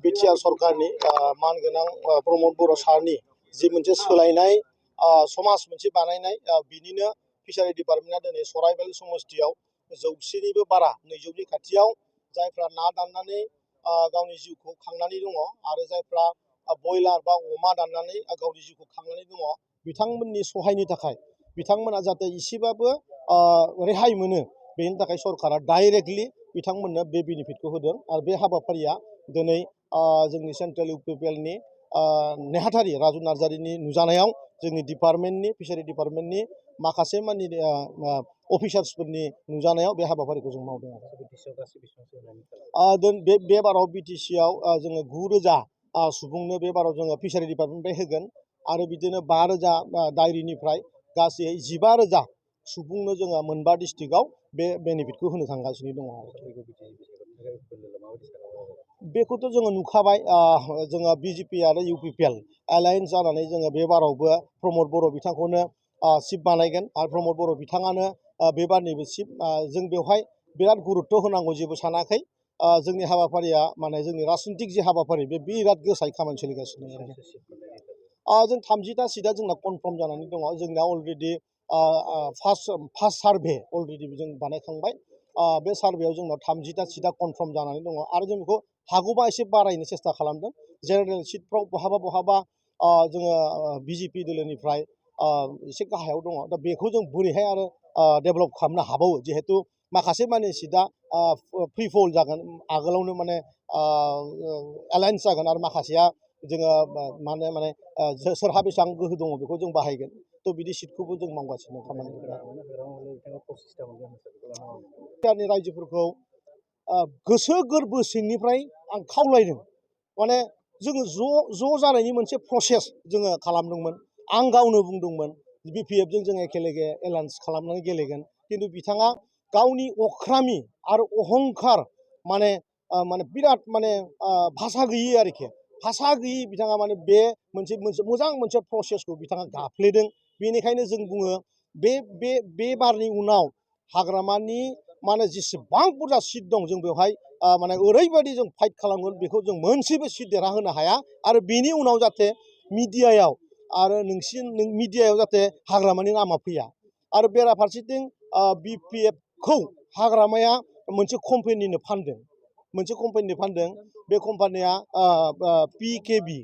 BTR सरकारनि मानगोनां प्रमद बर' सारनि जि मोनसे सोलायनाय समाज मोनसे बानायनाय बिनिनो फिसारि डिपार्टमेन्टआ दिनै सराइबारि समस्तियाव 100निबो बारा 200नि खाथियाव जायफ्रा ना दाननानै गावनि जिउखौ खांनानै दङ आरो जायफ्रा बयलार बा अमा दाननानै गावनि जिउखौ खांनानै दङ बिथांमोननि सहायनि थाखाय बिथांमोना जाहाथे इसेबाबो रेहाय मोनो बेनि थाखाय सरकारा डाइरेक्टलि बिथांमोननो बे बेनिफिटखौ होदों आरो बे हाबाफारिया दिनै जोंनि सेन्ट्रेल इउपिपिएलनि नेहाथारि राजु नार्जारिनि नुजानायाव जोंनि डिपार्टमेन्टनि फिसारि डिपार्टमेन्टनि माखासे मानि अफिसार्सफोरनि नुजानायाव बे हाबाफारिखौ जों मावदों आरो बे बाराव बिटिसिआव जोङो 9,000 सुबुंनो बे बाराव जोङो फिसारि डिपार्टमेन्टनिफ्राय होगोन आरो बिदिनो 5,000 दायरिनिफ्राय गासै 15,000 सुबुंनो जोङो मोनबा डिस्ट्रिक्टआव बे बेनिफिटखौ होनो थांगासिनो दङ बेखौथ' जोङो नुखाबाय जोङो बिजेपि आरो इउपिपिएल एलायन्स जानानै जोङो बे बारावबो प्रमद बर' बिथांखौनो चिफ बानायगोन आरो प्रमद बर' बिथाङानो बे बारनिबो चिफ जों बेवहाय बिराद गुरुत्व होनांगौ जेबो सानाखै जोंनि हाबाफारिया माने जोंनि राजनितिक जि हाबाफारि बे बिराद गोसायै खामानि सोलिगासिनो जों 30टा सिटआ जोंना कनफार्म जानानै दङ जोंना अलरेडि फार्स्ट सार्भे अलरेडि जों बानायखांबाय बे सार्भेयाव जोंनाव 30टा सिटआ कनफार्म जानानै दङ आरो जों बेखौ हागौबा एसे बारायनो सेस्था खालामदों जेनेरेल सिटफ्राव बहाबा जोङो बिजेपि दोलोनिफ्राय एसे गाहायाव दङ दा बेखौ जों बोरैहाय आरो डेभेलप खालामनो हाबावो जिहेतु माखासे माने सिटआ फ्रि फल जागोन आगोलावनो माने एलायन्स जागोन आरो माखासेया जोङो माने सोरहा बेसेबां गोहो दङ बेखौ जों बाहायगोन थ' बिदि सिटखौबो जों मावगासिनो खामानि रायजोफोरखौ गोसो गोरबो सिंनिफ्राय आं खावलायदों माने जोङो ज' जानायनि मोनसे प्रसेस जोङो खालामदोंमोन आं गावनो बुंदोंमोन बिपिएफजों जों एखेलेगे एलायन्स खालामनानै गेलेगोन खिन्थु बिथाङा गावनि अख्रामि आरो अहंखार माने बिराद माने भाषा गैयि आरोखि भाषा गैयि बिथाङा माने बे मोनसे मोजां मोनसे प्रसेसखौ बिथाङा गाफ्लेदों बेनिखायनो जों बुङो बे बारनि उनाव हाग्रामानि माने जेसेबां बुरजा सिट दं जों बेवहाय माने ओरैबायदि जों फाइट खालामगोन बेखौ जों मोनसेबो सिट देरहाहोनो हाया आरो बेनि उनाव जाहाथे मिडियायाव आरो मिडियायाव जाहाथे हाग्रामानि नामा फैया आरो बेराफारसेथिं बिपिएफखौ हाग्रामाया मोनसे कम्पानिनो फानदों बे कम्पानिया पिकेबि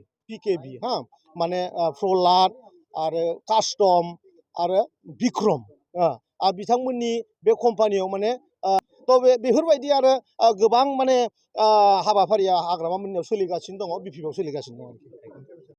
माने प्रहलाद आरो कास्टम आरो बिक्रम आरो बिथांमोननि बे कम्पानियाव माने बेफोरबायदि आरो गोबां माने हाबाफारिया हाग्रामा मोननियाव सोलिगासिनो दङ बिपिएफआव सोलिगासिनो दङ